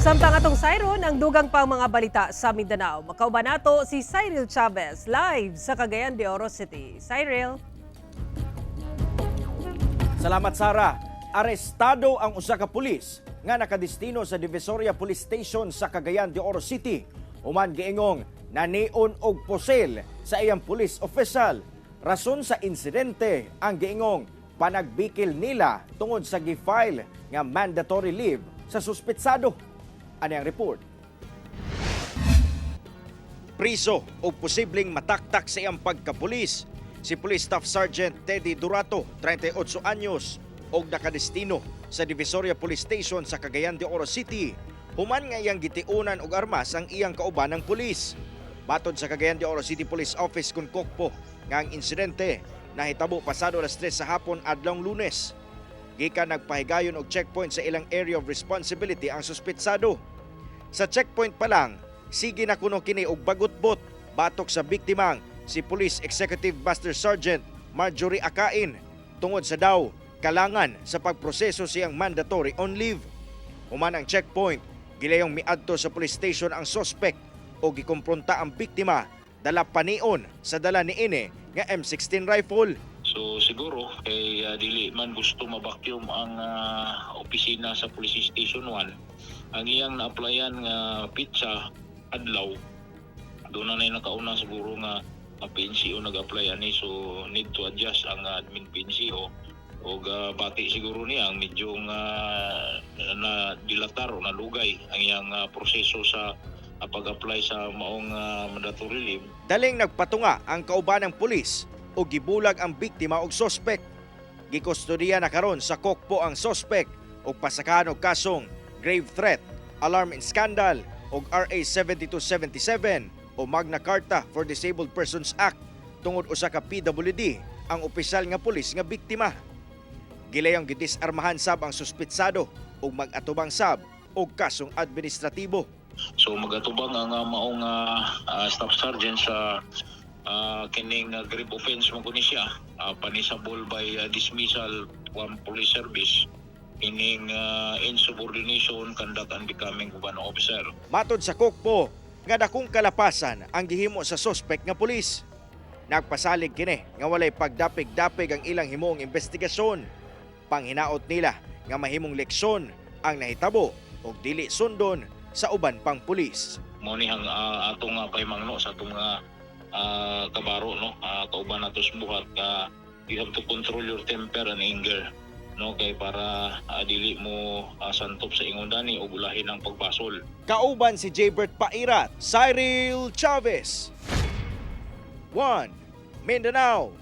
Samtang atong sayron ang dugang pang mga balita sa Mindanao. Makauban nato si Cyril Chavez live sa Cagayan de Oro City. Cyril. Salamat, Sara. Arestado ang usa ka pulis nga nakadestino sa Divisoria Police Station sa Cagayan de Oro City. Human giingong nanion og pusil sa iyang police official. Rason sa insidente ang giingong panagbikil nila tungod sa gi-file nga mandatory leave sa suspetsado. Ani ang report. Priso o posibleng mataktak sa iyang pagkapulis si Police Staff Sergeant Teddy Durato, 38 anyos, og nakadestino sa Divisoria Police Station sa Cagayan de Oro City. Human nga iyang gitiunan og armas ang iyang kaubanang pulis. Matod sa Cagayan de Oro City Police Office kung Kokpo nga ang insidente nahitabo pasado alas 3 sa hapon adlawng Lunes. Gikan nagpahigayon og checkpoint sa ilang area of responsibility ang suspetsado. Sa checkpoint pa lang, sige na kuno kini og bagutbot batok sa biktimang si Police Executive Master Sergeant Marjorie Akain tungod sa daw kalangan sa pagproseso siyang mandatory on leave. Human ang checkpoint, gilayong miadto sa police station ang suspect o gikompronta ang biktima dala panion sa dala niini nga M16 rifle. So siguro kay dili man gusto ma-vacuum ang opisina sa Police Station 1. Ang iyang na-applyan nga petsa, adlaw, doon na na nakauna siguro nga PNCO nag-apply ani, so need to adjust ang admin PNCO og bati siguro niya ang medyo nga na dilatar o nalugay ang iyang proseso sa pag-apply sa maong mandatory leave. Daling nagpatunga ang kaubanang pulis o gibulag ang biktima og sospek. Gikustodiya na karon sa Kokpo ang sospek og pasakahan og kasong grave threat, alarm and scandal og RA 7277 o Magna Carta for Disabled Persons Act tungod usa ka PWD ang opisyal nga pulis nga biktima. Gilayong gidisarmahan sab ang suspetsado ug mag-atubang sab og kasong administratibo. So magatubang ang maong staff sergeant sa kining grave offense mo kuni siya, punishable by dismissal from police service, kining insubordination, conduct unbecoming of an officer. Matod sa Kokpo, nga dakong kalapasan ang gihimo sa sospek nga pulis. Nagpasalig kini nga walay pagdapig-dapig ang ilang himuong investigasyon. Panghinaot nila nga mahimong leksyon ang nahitabo ug dili sundon sa uban pang pulis. Mao ni ang atong pahimangno sa atong mga kabaro, no, kauban nato sa buhat ka you have to control your temper and anger, no, kay para dili mo santop sa ingon dani ug ulahin ang pagbasol. Kauban si Jaybert Pairat, Cyril Chavez. 1. Mindanao.